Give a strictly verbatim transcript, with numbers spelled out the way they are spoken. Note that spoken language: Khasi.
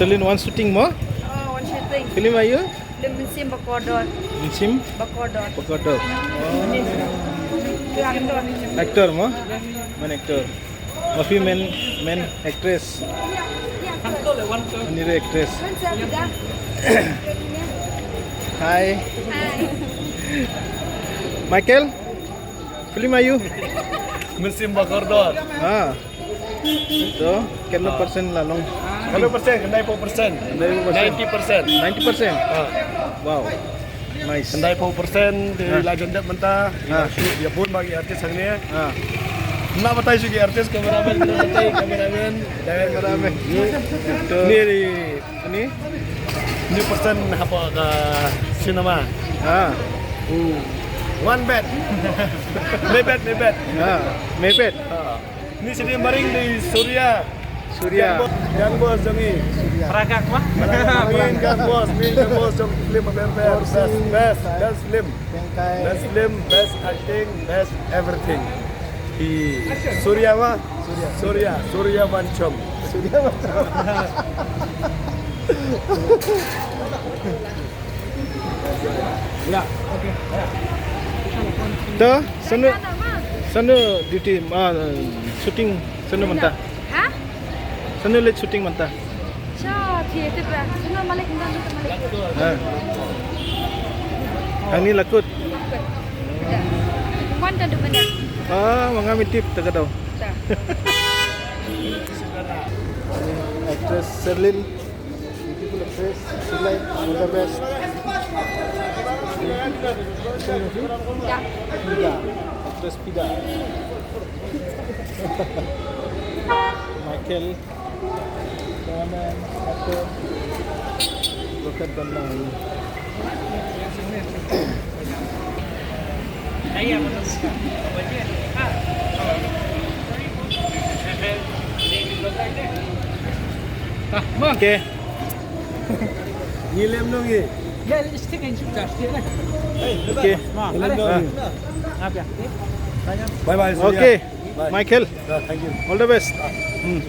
Selin, wan shooting mo? Oh, wan shooting. Film aïu? Film Mynsiem Bakordor. Mynsiem? Bakordor. Bakordor. Oh. Actor. Actor mo? Main actor. Wa phi main, main actress. Ani re actress. Hi. Hi. Michael? Film aïu? Mynsiem Bakordor. Ah. To, katno percent la long? Katno percent? Khyndai phew percent. Khyndai phew percent. Ninety percent. Ninety percent? Ah. Wow. Nice. Khyndai phew percent, te la jan dep mynta. Ah. Ïa bun bha ki artist hangne. Ah. Ym lah batai shuh ki artist, cameraman, cameraman, cameraman. Cameraman. Ni, ni. Ani? Ni percent hapoh ka cinema. Ah. Hmm. One bed. Maybed, Maybed. Ah, Maybed. Ah. Ni sdang baring di Surya. Surya. Gang Boss, Gang Boss jong ngi. Surya. Paragak wah. Main Gang Boss, main Gang Boss jong film Maybed. Best, best, best film. Best film, best acting, best everything. Hi Surya ma? Surya. Surya, Surya Vancham. Surya Vancham. Ya. To, shano, shano duty, ah, shooting, shano mynta? Ha? Shano leit shooting mynta? Sha theater ba. Sha malik, malik, malik. Ha. Hangne la kut. Kwan ta du benda. Ah, ma nga me tip ta ka daw. Ta. Actress Serlin. Beautiful actress. Silai, all the best. Ya. Pida. Actress Pida. Michael. Cameraman, actor, Rocket Bandang. Okay. Ngi lem nong ngi. Okay. Ngi lem nong ngi. Bye bye, Surya. Okay. Bye. Michael. Yeah, thank you. All the best. Hmm.